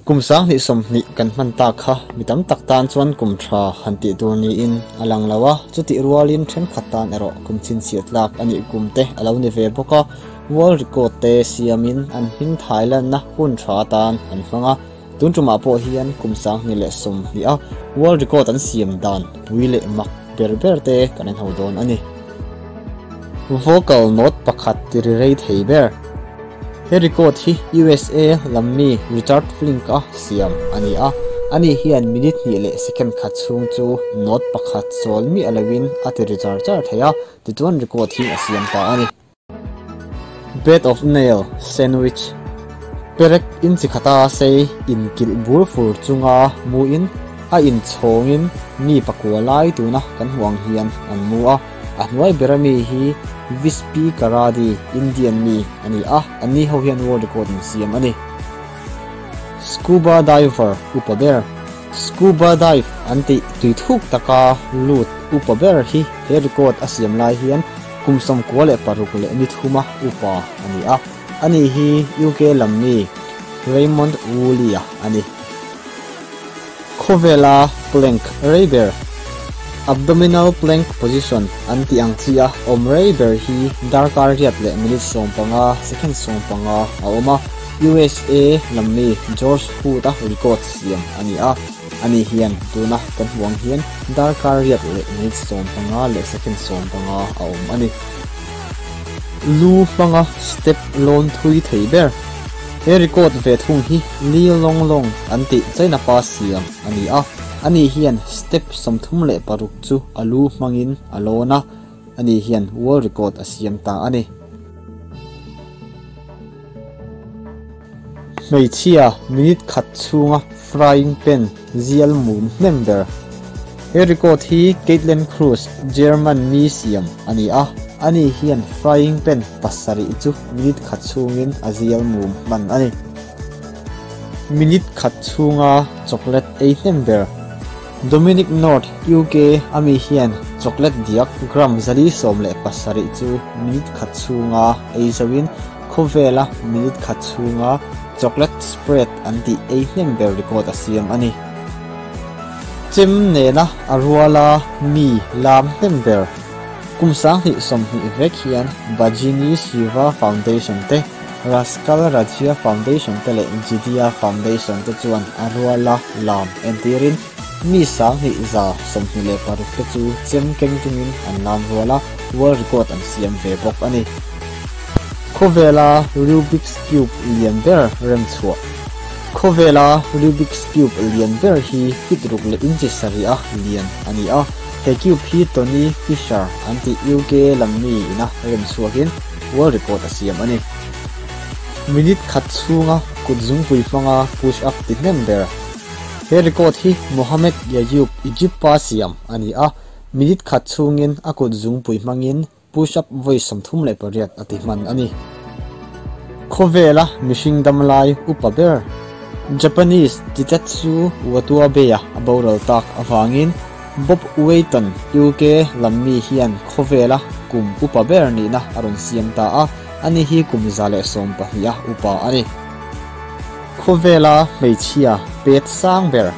Kum 2020 kan hman tak kha mi tam tak tan chuan kum tha han tih tur niin a lang lo a, chutih rualin thenkhat tan erawh kum chhinchhiah tlak a nih kum te a lo ni ve bawk a, world record te siamin an hming thai lanna hun tha atan an hmang a, tun tumah pawh hian kum 2020 a world record an siam dan pui leh mak ber ber te kan en ho dawn a ni. Vocal note pakhat tiri rei thei ber. He record hi USA lam mi Richard Flink-a siam a ni a, ani hian minute hnih leh second khat chhung chu note pakhat chawl miah loin a ti ri char char thei a, tichuan record hi a siam ta a ni. Bed of nail sandwich Perek inchi khata sei inkilh bur fur chunga muin a inchhawngin mi pakua lai tuna kan hmuh ang hian an mu a. A hnuai ber ami hi Vispi Karadi, Indian mi a ni a, anni ho hian world record an siam a ni. Scuba diver upa ber Scuba dive an tih tui thuk taka lut upa ber hi he record a siam lai hian kum 96 a upa a ni a, ani hi UK lam mi Raymond Woolley-a a ni. Khawvela plank rei ber, abdominal plank position an tih ang chi a awm rei ber hi darkar riat leh minute 15, second 15 a awm a, USA lam mi George Hood-a record siam a ni a, ani hian tuna kan hmuh ang hian darkar riat leh minute 15 leh second 15 a awm a ni. Lu hmanga step lawn thui thei ber. He record ve thung hi Li Long Long an tih China pa siam a ni a, ani hian step 36 chu a lu hmangin a lawn a, ani hian world record a siam ta a ni. Hmeichhia minute khat chhunga frying pan zial mum hnem ber. He record hi Caitlin Cruz, German mi siam a ni a, ani hian frying pan pasarih chu minute khat chhungin a zial mum hman a ni. Minute khat chhunga chocolate ei hnem ber. Dominic North, UK ami hian chocolate diak gram 117 chu minute khat chhunga ei zoin khawvela minute khat chhunga chocolate spread an tih ei hnem ber record a siam a ni. Chem nena a ruala mi lam hnem ber. Kum 2020 vek hian Bajini Shiva Foundation te, Rascal Rajya Foundation te leh Jidia Foundation te chuan a ruala lam entirin mi 2126 te chu chem keng tungin an lam ruala world record an siam ve bawk a ni. Khawvela Rubik's Cube lian ber rem chhuah. Khawvela Rubik's Cube lian ber hi feet ruk leh inchi sarih a lian a ni a, he cube hi Tony Fisher an tih UK lam mi ina rem chhuakin world record a siam a ni. Minute khat chhunga kut zungpui hmanga push up ti hnem ber. He record hi Mohamed Yayub, Egypt pa siam a ni a, minute khat chhungin a kut zungpui hmangin push up vawi 38 a ti hman a ni. Khawvela mihring dam lai upa ber. Japanese Chitetsu Watanabe-a a boral tak awangin Bob Wayton, UK lam mi hian khawvela kum upa ber nihna a rawn siam ta a, ani hi kum 112 a upa a ni. Khawvela hmeichhia pet sang ber.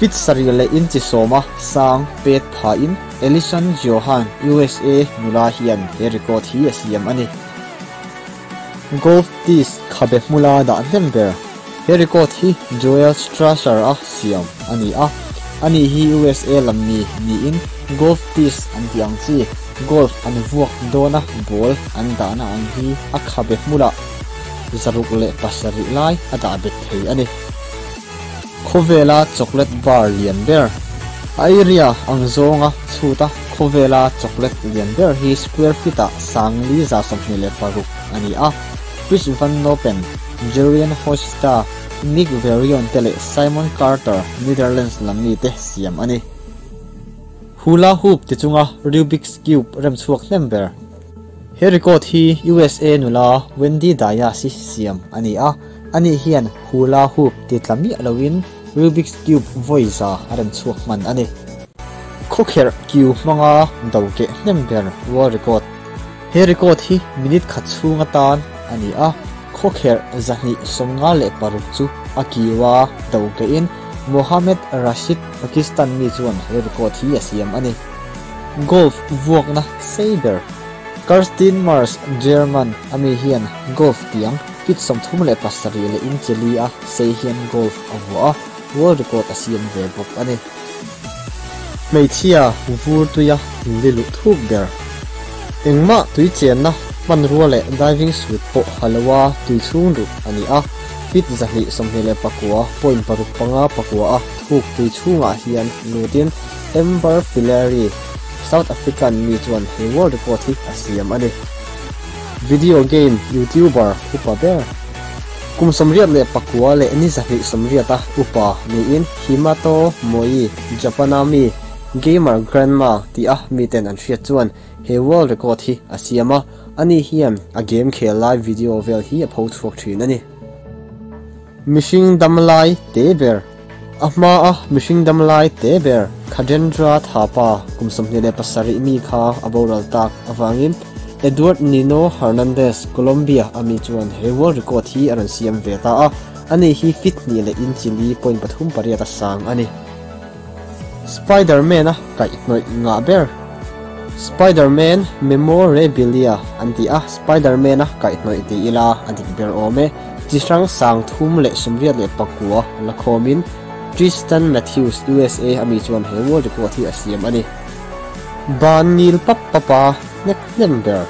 Feet sarih leh inchi 10 a sang pet phain Ellison Johan, USA nula hian he record hi a siam a ni. Golf tees khabe hmula dah hnem ber. He record hi Joel Strasser a siam a ni a, ani hi USA lam mi niin golf tees an tih ang chi golf an vuak dawna ball an dahna ang hi a khabe hmula 607 lai a dah bet thei a ni. Khawvela chocolate bar lian ber. A area ang zawnga chhuta khawvela chocolate lian ber hi square feet ah 5126 a ni a, Chris Van Nopen, Jerian Hosta, Nick Verion te leh Simon Carter, Netherlands lam mi te siam a ni. Hula hoop ti chunga Rubik's Cube rem chhuak hnem ber. He record hi USA nula Wendy Dias hi siam a ni a, ani hian hula hoop ti tla miah loin Rubik's Cube vawi za a rem chhuak hman a ni. Khawkherh kiu hmanga do keh hnem ber world record. He record hi minute khat chhung atan a ni a, Khawkherh 256 chu a kiua do kehin Mohammed Rashid, Pakistan mi chuan he record hi a siam a ni. Golf vuakna sei ber. Kerstin Mars, German, a mi hian golf tiang feet 37 leh inch li a sei hian golf a vuah a, world record a siam ve bawk a ni. Hmeichhia vur tuia inli luh thuk ber. Engmah tui chenna hmanrua leh diving suit pawh ha loa tui chhung luh a ni a, feet 229.65 pakua a thuk tui chhungah hian lutin Amber Filleri, South African mi chuan he world record hi a siam a ni. Video game YouTuber upa ber. Kum 89 leh ni 280 a upa niin Himato Moi, Japan-a mi Gamer Grandma tih a miten an hriat chuan he world record hi a siam a, ani hian a game khel lai video vel hi a pho chhuak thin a ni. Mihring dam lai te ber. A hma a mihring dam lai te ber Khagendra Thapa kum 27 mi kha a boral tak awangin Edward Nino Hernandez, Colombia a mi chuan he world record hi a rawn siam ve ta a, ani hi feet 2 leh inch 4.38 a sang a ni. Spider-Man a kaihhnawih ngah ber. Spider-Man memorabilia an ti a, Spider-Man a kaihhnawih ti ila a dik ber awm e. Chi hrang sang thum leh 89 la khawmin Tristan Matthews, USA a mi chuan he world record hi a siam a ni. Ban ngil pap papa hnek hnem ber.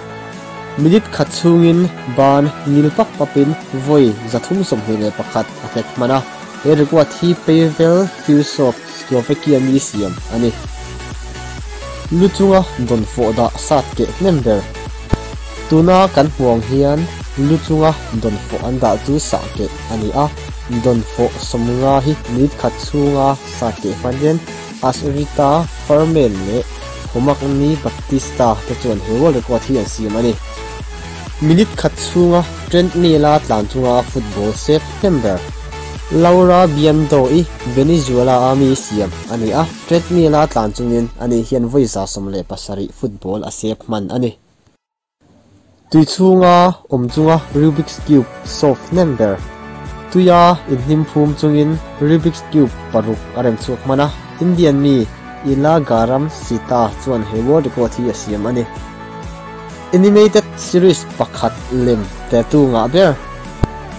Minute khat chhungin ban ngil pap papin vawi 321 a hnek hman a, he record hi Pavel Firsov, Slovakia mi siam a ni. Lu chunga dawn fawh dah sat keh hnem ber. Tuna kan hmuang hian lu chunga dawn fawh an dah chu sah keh a ni a, dawn fawh 50 hi minute khat chhunga sat keh hman hian Asrita Farmel leh Homakni Baptista te chuan he world record hi an siam a ni. Minute khat chhunga treadmill-a tlan chunga football save hnem ber. Laura Biando i Venezuela a mi siam a ni a, treadmill-a tlan chungin ani hian vawi 17 football a save hman a ni. Tui chhunga awm chunga Rubik's Cube solve hnem ber. Tuia inhnim phum chungin Rubik's Cube 6 a rem chhuak hman a, Indian mi Ila Garam Sita chuan he world record hi a siam a ni. Animated series pakhat lem tattoo ngah ber.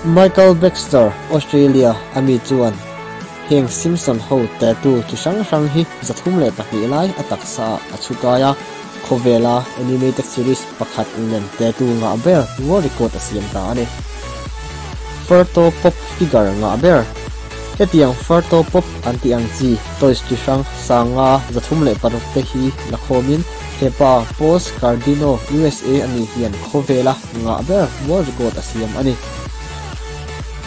Michael Baxter, Australia a mi chuan heng Simpson ho tattoo chi hrang hrang hi 302 lai a taksa a chukai a, khawvela animated series pakhat lem tattoo ngah ber world record a siam ta a ni. Furto pop figure ngah ber. Hetiang Furto pop an ti ang chi toys chi hrang sanga 306 te hi la khawmin hepa Paul Scardino, USA a mi hian khawvela ngah ber world record a siam a ni.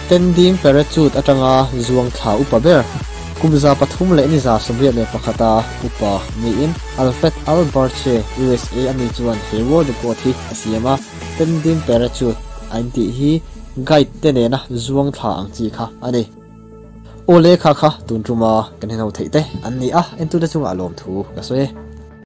Tending parachute atanga zuang thla upa ber. Kum 300 leh ni 81 a upa niin Alfred Alberche, USA a mi chuan he world record hi a siam a, tending parachute an tih hi guide te nena zuang thla ang chi kha a ni. Ole kha kha tun tuma kan hen ho theih te an ni a, entu te chunga lawm thu ka sawi.